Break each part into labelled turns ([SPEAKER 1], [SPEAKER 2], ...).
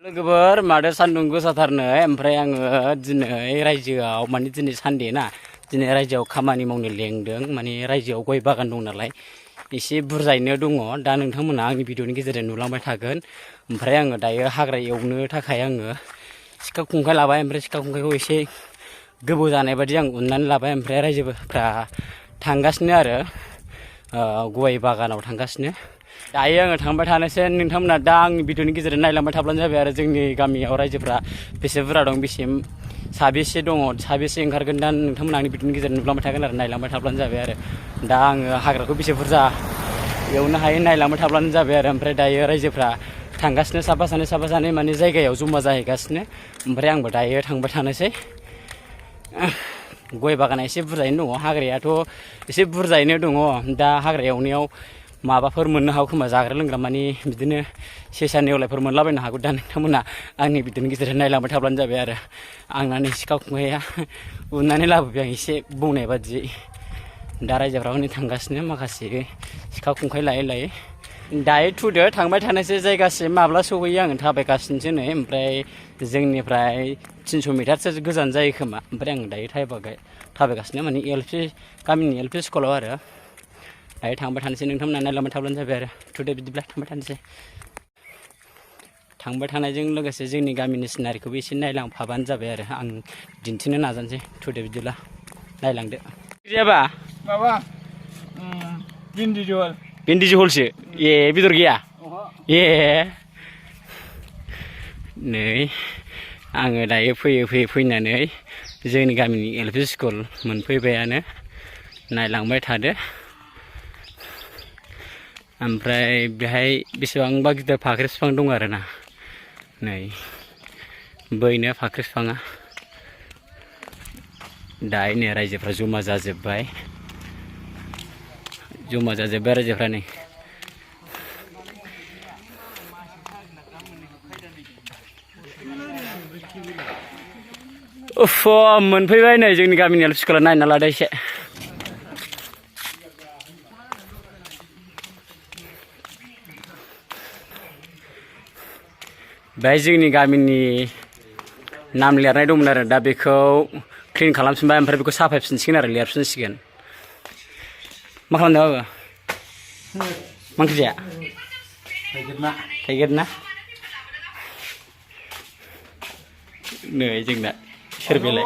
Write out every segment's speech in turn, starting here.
[SPEAKER 1] लोगोफोर माथो सान्दुं गोसाथारनो ओमफ्राय आङो दिनै रायजोआव माने दिनै सानडे ना दिनै रायजोआव खामानि मावनो लेंदों माने रायजोआव गय बागान दं नालाय एसे बुरजायैनो दङ दा नोंथांमोना आंनि भिडिअनि गेजेरजों नुलांबाय थागोन ओमफ्राय आङो दायो हाग्रा एवनो थाखाय आङो सिखा खुंखाय लाबाय ओमफ्राय सिखा खुंखायखौ एसे गोबौ जानाय बायदि आं उननानै लाबाय ओमफ्राय रायजोफ्रा थांगासिनो आरो गय बागानाव थांगासिनो दायो आङो थांबाय थानोसै नोंथांमोना दा आंनि भिडिअनि गेजेरजों नायलांबाय थाब्लानो जाबाय आरो जोंनि गामियाव रायजोफ्रा बेसे बुरजा दं बेसे साबेसे दङ साबेसे ओंखारगोन दा नोंथांमोना आंनि भिडिअनि गेजेरजों नुलांबाय थागोन आरो नायलांबाय थाब्लानो जाबाय आरो दा आङो हाग्राखौ बेसे बुरजा एवनो हायो नायलांबाय थाब्लानो जाबाय आरो ओमफ्राय दायो रायजोफ्रा थांगासिनो साफा सानै माने जायगायाव जमा जाहैगासिनो ओमफ्राय आंबो दायो थांबाय थानोसै गय बागाना एसे बुरजायैनो दङ हाग्रायाथ' एसे बुरजायैनो दङ दा हाग्रा एवनायाव माबाफोर मोननो हागौ खोमा जाग्रा लोंग्रा माने बिदिनो सेसा नेवलायफोर मोनलाबायनो हागौ दा नोंथांमोना आंनि भिडिअनि गेजेरजों नायलांबाय थाब्लानो जाबाय आरो आंना नै सिखा खुंखाया उननानै लाबोबाय आं एसे बुंनाय बादियै दा रायजोफ्रा हनै थांगासिनो माखासे सिखा खुंखाय लायै दायो थुदो थांबाय थानोसै जायगासिम माब्ला सहैयो आङो थाबायगासिनोसो नै ओमफ्राय जोंनिफ्राय 300 मिटारसो गोजान जायो खोमा ओमफ्राय आं दायो थाबायगासिनो माने गामिनि एल पि स्कुलाव आरो दायो थांबाय थानोसै नोंथांमोना नायलांबाय थाब्लानो जाबाय आरो थुदो बिदिब्ला थांबाय थानोसै थांबाय थानायजों लोगोसे जोंनि गामिनि सिनारिखौबो एसे नायलांफाबानो जाबाय आरो आं दिन्थिनो नाजानोसै थुदो बिदिब्ला नायलांदो गैयाबा
[SPEAKER 2] माबा
[SPEAKER 1] भिन्दि जहलसो ए बेदर गैया ए नै आङो दायो फैनानै जोंनि गामिनि एल पि स्कुल मोनफैबायानो नायलांबाय थादो ओमफ्राय बेहाय बेसेबांबा गिदिर फाख्रि बिफां दं आरोना नै बैनो फाख्रि बिफाङा दायो नै रायजोफ्रा जमा जाजोब्बाय रायजोफ्रा नै मोनफैबाय नै जोंनि गामिनि एल पि स्कुला नायना लादो एसे बेहाय जोंनि गामिनि नाम लिरनाय दंमोन आरो दा बेखौ क्लिन खालामफिनबाय ओमफ्राय बेखौ साफायफिनसिगोन आरो लिरफिनसिगोन मा खालामदों बाबु मा ओंख्रि जाया थाइगिर ना नै जोंना सोर बेलाय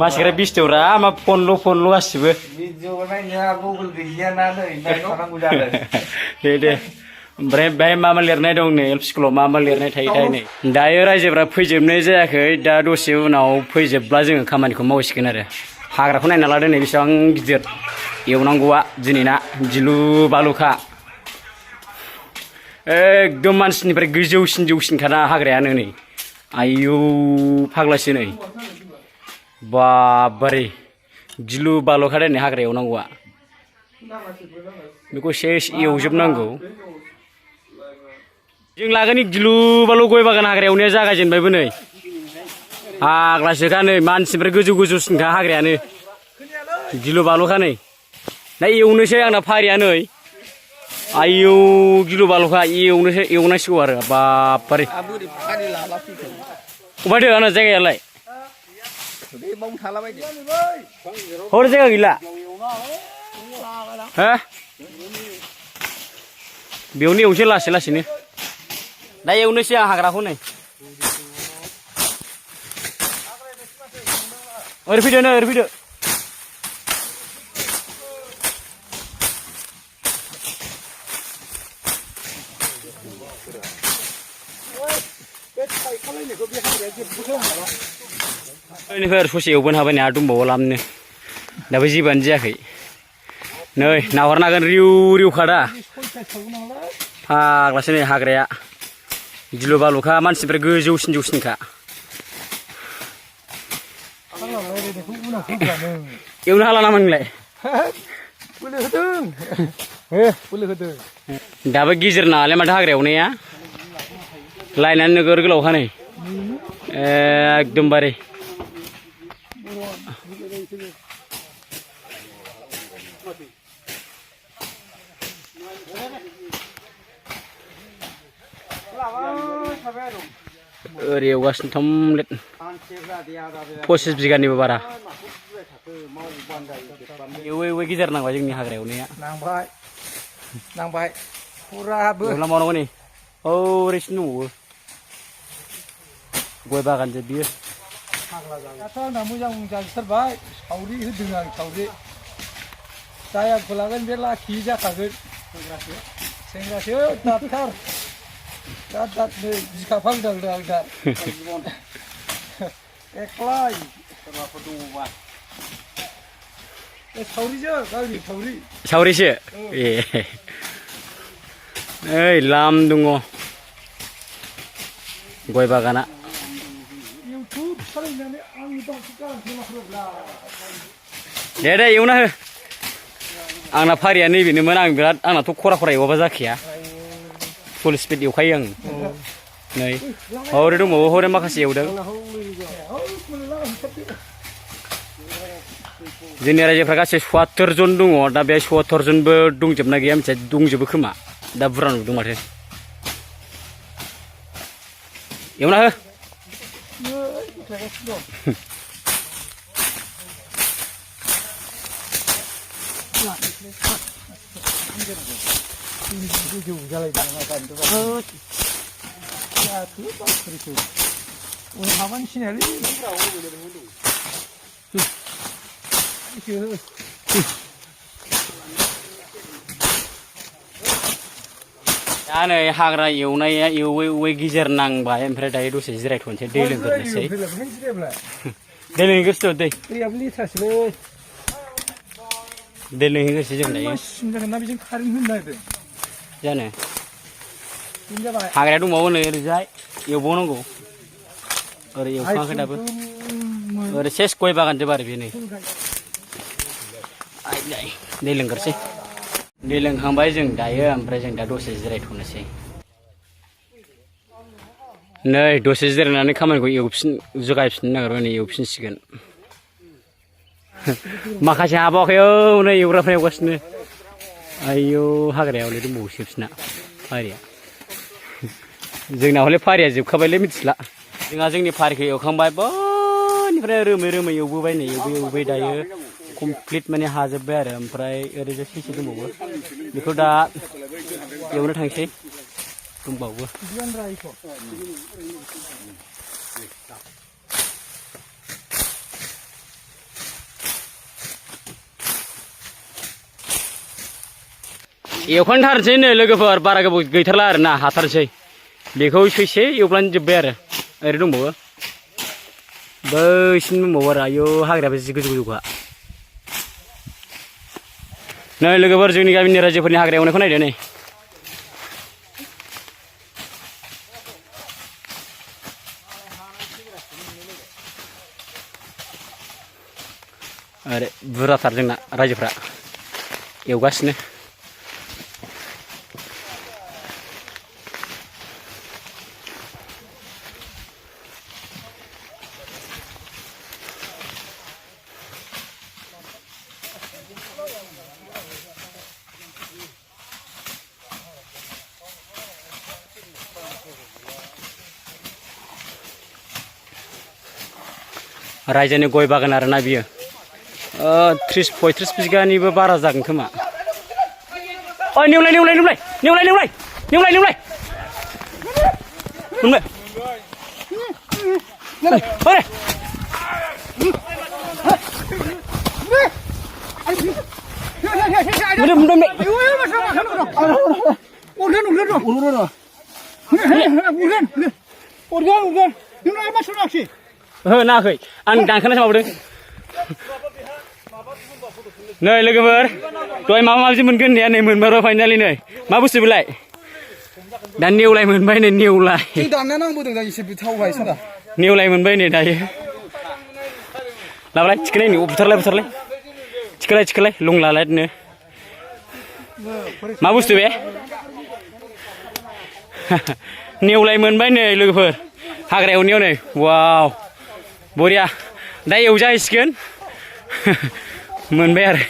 [SPEAKER 1] मानसिफ्रा बेस्थ'रा मा फनल' गासिबो दे ओमफ्राय बेहाय मा लिरनाय दं नै एल पि स्कुलाव मा लिरनाय थायोथाय नै दायो रायजोफ्रा फैजोबनाय जायाखै दा दसे उनाव फैजोबब्ला जोङो खामानिखौ मावसिगोन आरो हाग्राखौ नायना लादो नै बेसेबां गिदिर एवनांगौआ दिनैना गिलु बालुखा एकदम मानसिनिफ्राय जौसिनखाना हाग्रायानो नै आयौ फाग्लासो नै बाबारे गिलु बालुखा नै हाग्रा एवनांगौआ बेखौ सेस एवजोबनांगौ जों लागोनि गिलु बालु गय बागान हाग्रा एवनाया जागायजेनबायबो नै फाग्लासोखा नै मानसिनिफ्राय गोजौसिनखा हाग्रायानो गिलु बालुखा नै दा एवनोसै आंना फारिया नै आयौ गिलु बालुखा एवनांसिगौ आरो बाबारे अबायथो आंना जायगायालाय हर जायगा गैला हा बेयावनो एवनोसै लासैनो दा एवनोसै आं हाग्राखौ नै ओरै फैदो ओरैनिफ्राय ससे एवबोनो हाबाय नै आरो दंबावो लामनो दाबो जेबोआनो जायाखै नै नाहरनो हागोन रिउखा दा फाग्लासो नै हाग्राया गिलु बालुखा मानसिनिफ्राय जौसिनखा एवनो हाला नामा नोंलाय दाबो गेजेर नालाय माथो हाग्रा एवनाया लायनानै नोगोर गोलावखा नै एकदमबारे ओरै एवगासिनो थमलेट 25 बिगानिबो बारा एवै गेजेर नांबाय जोंनि हाग्रा एवनाया
[SPEAKER 2] नांबाय फुराबो
[SPEAKER 1] एवना मावनांगौ नै ओरैसिम दंबावो गय बागानजों बियो
[SPEAKER 2] दाथ' आंना मोजां जाजोबथारबाय सावरि होदों आं सावरि जाय आंखौ लागोन बे लाखि जाखागोन सेंग्रासो दाथार दाद नै बिखा फांदां आंना एकलाय सोरबाफोर दङबा सावरिजों गावनि
[SPEAKER 1] सावरिसो ए ओइ लाम दङ गय बागाना दे एवना हो आंना फारिया नैबेनोमोन आं बिराद आंनाथ' खरा एवाबा जाखाया फुल स्पिड एवखायो आं नै हरै दंबावो हरै माखासे एवदों जोंनि रायजोफ्रा गासै 74 जन दङ दा बे 74 जनबो दंजोबना गैया मिथिया दंजोबो खोमा दा बुरजा नुदों माथो एवना हो दा नै हाग्रा एवनाया एवै गेजेर नांबाय ओमफ्राय दायो दसे जिरायथ'नोसै दै लोंग्रोनोसै दै लोंहैग्रोसै दै दै लोंहैग्रोसै जों दायो जानो हाग्राया दंबावो नै ओरैजाय एवबावनांगौ ओरै एवखाङाखै दाबो ओरै सेस गय बागान जोब आरो बे नै दै लोंग्रोसै दै लोंखांबाय जों दायो ओमफ्राय जों दा दसे जिरायथ'नोसै नै दसे जिरायनानै खामानिखौ जुगायफिननो नागिरबाय नै एवफिनसिगोन माखासे हाबावाखै नै एवग्राफ्रा एवगासिनो आयौ हाग्राया हले दंबावोसो बिसिना फारिया जोंना हले फारिया जोबखाबायलै मिथिला जोंहा जोंनि फारिखौ एवखांबाय बैनिफ्राय रोमै एवबोबाय नै एवबै दायो कमप्लिट माने हाजोब्बाय आरो ओमफ्राय ओरैजाय सैसे दंबावो बेखौ दा एवनो थांसै दंबावो एवखांनो थारनोसै नै लोगोफोर बारा गोबाव गैथारला आरो ना हाथारनोसै बेखौ सैसे एवब्लानो जोब्बाय आरो ओरै दंबावो बैसिम दंबावो आरो आयौ हाग्रायाबो जि गोजौखा नै लोगोफोर जोंनि गामिनि रायजोफोरनि हाग्रा एवनायखौ नायदो नै ओरै बुरजाथार जोंना रायजोफ्रा एवगासिनो रायजोनि गय बागान आरोना बियो 30-35 बिगानिबो बारा जागोन खोमा ओइ नेवलाय नाखै आं दानखानासो माबादों नै लोगोफोर दहाय माबा माबि मोनगोन होननाया नै मोनबाय फाइनालि नै मा बुस्थु बेलाय दा नेवलाय मोनबाय नै नेवलाय
[SPEAKER 2] दानना नांबोदों दा एसे बिथावबाय सारा
[SPEAKER 1] नेवलाय मोनबाय नै दायो लाबालाय थिखोनाय नै बुथारलाय थिखोलाय लंलालायनो मा बुस्थु बे नेवलाय मोनबाय नै लोगोफोर हाग्रा एवनायाव नै वाव बरिया दा एवजाहैसिगोन मोनबाय आरो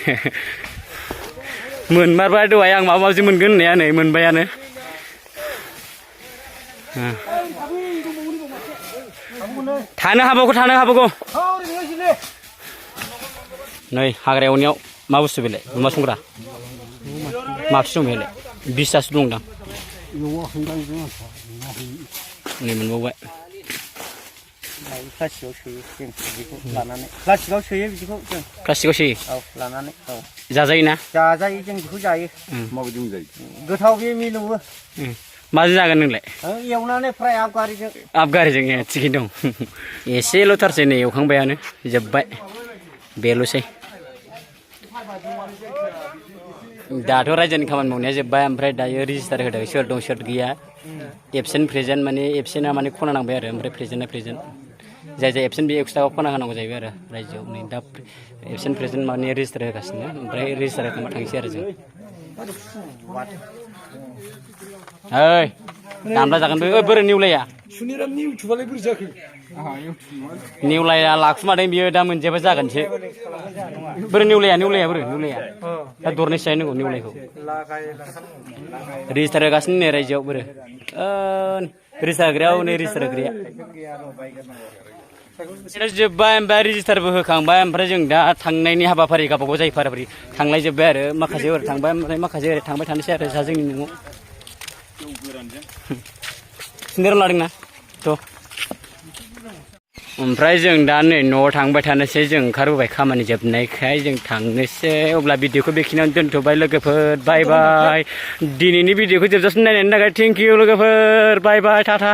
[SPEAKER 1] मोनमारबाय दहाय आं माबा माबि मोनगोन होननाया नै मोनबायानो थानो हाबावगौ
[SPEAKER 2] सावरि होसिले
[SPEAKER 1] नै हाग्रा एवनायाव मा बुस्थु बेलाय अमा संग्रा मा फिसं बेलाय 20तासो दंदां नै मोनबावबाय
[SPEAKER 3] प्लास्टिकआव सोयो जों बिदिखौ लानानै प्लास्टिकआव सोयो बिदिखौ जों
[SPEAKER 1] प्लास्टिकआव सोयो
[SPEAKER 3] औ लानानै औ
[SPEAKER 1] जाजायोना
[SPEAKER 3] जाजायो जों बेखौ जायो
[SPEAKER 4] माबायदि मोनजायो
[SPEAKER 3] गोथाव बे मिलौवो
[SPEAKER 1] माजों जागोन नोंलाय
[SPEAKER 3] एवनानै फ्राय आबगारिजों
[SPEAKER 1] आबगारिजों थिगैनो दं एसेल'थारसै नै एवखांबायानो जोब्बाय बेल'सै दाथ' रायजोनि खामानि मावनाया जोब्बाय ओमफ्राय दायो रेजिस्टार होदों सोर दं सोर गैया एबसेन्ट प्रेजेन्ट माने एबसेन्टआ माने खना नांबाय आरो ओमफ्राय प्रेजेन्टआ प्रेजेन्ट जाय जाय एबसेन्ट बे एक्सट्राखौ खना होनांगौ जाहैबाय आरो रायजोआव नै दा एबसेन्ट प्रेजेन्ट माने रेजिस्टार होगासिनो ओमफ्राय रेजिस्टार होखांबा थांसै आरो जों ओइ दामला जागोन बे बोरै निउलाया
[SPEAKER 2] सुनिरामनि इउटुबालाय बोरै जाखो
[SPEAKER 1] निउलाया लाखुमादों बियो दा मोनजेबा जागोनसो बोरै निउलाया बोरै निउलाया दा दरनैसो जाहैनांगौ निउलायखौ रेजिस्टार होगासिनो नै रायजोआव बोरो रेजिस्टार होग्रायाव नै रेजिस्टार होग्राया जोब्बाय ओमफ्राय रेजिस्टारबो होखांबाय ओमफ्राय जों दा थांनायनि हाबाफारि गावबागाव जायो फाराफारि थांलायजोब्बाय आरो माखासे ओरै थांबाय ओमफ्राय माखासे ओरै थांबाय थानोसै आरो जा जोंनि न'आव सिन्देराव लादोंना थ' ओमफ्राय जों दा नै न'आव थांबाय थानोसै जों ओंखारबोबाय खामानि जोबनायखाय जों थांनोसै अब्ला भिडिअखौ बेखिनियावनो दोनथ'बाय लोगोफोर बाय बाय दिनैनि भिडिअखौ जोबजासिम नायनायनि थाखाय थेंक इउ लोगोफोर बाय बाय टाटा